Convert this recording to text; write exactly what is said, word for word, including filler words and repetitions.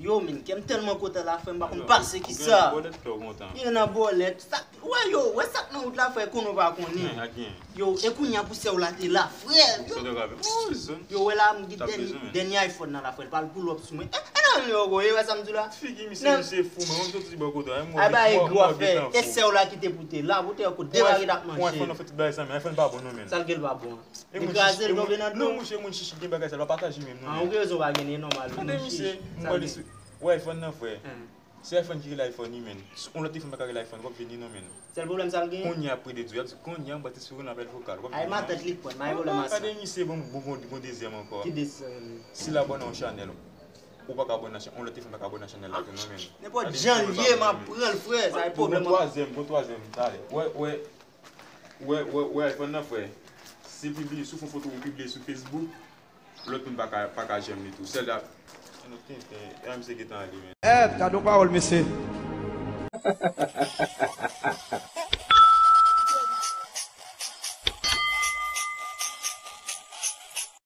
Yo, men, kè m tèlman kontan la, frè, m pa konn pase ki sa. Gen nan bòlèt, sa, wè, yo, wè sa k nan wout la, frè, konnen w pa konnen. Yo, e kounye a pou sè w la te la, frè. Yo, wè la, m gen dènye iPhone nan la, frè, l pral pull up sou mwen. E, e nan yo, e wè sa m di la? Figi misye, misye fou, mwen, mwen soti bò kote a, mwen. Ay, ba, e gwo, frè, e sè w la ki te pou te la, pou te ko devare dat manje. Mwen, iPhone nan fè tout bagay sa, men iPhone pa bon, non, men. Sa l gen l pa bon an? Li kraze l tonbe nan dlo. Non, mouche, moun chichi gen bagay sa, l pa pataje menm, non, men. Ou gen rezon, pa gen, e nòmal, wi, mouche. Tande misye, m wè iPhone nan, frè. Se iPhone ki rele iPhone, wi, men. On lòt telefòn pa ka rele iPhone, w ap vini, non, men. Sèl pwoblèm sa l genyen? Kounye a, apre de di, w ap di, kounye a, m bati sou nan bèl vokal, w ap vini, non. Ay, matant li k pran, m pa gen pwoblèm a sa. Tande misye, bon, bon, bon, bon dezyèm ankò. Ki dezyèm? Si l abòne yon chanèl, ou pa ka abòne nan chanèl, on lòt telefòn pa ka abòne nan chanèl la tou, non, men. Nenpòt jan l ye, m ap pran l, frè, sa e pwoblèm an. Bon, twazyèm, bon, twazyèm, talè. Wè, wè, wè, wè, wè iPhone nan, frè. Si pibliye, si w fè yon foto, ou pibliye sou Facebook, lòt moun pa ka, pa ka janm li tou. Sèl la. Tenten, e misye gentan ale, men. Èd, gade yon pawòl, mesye.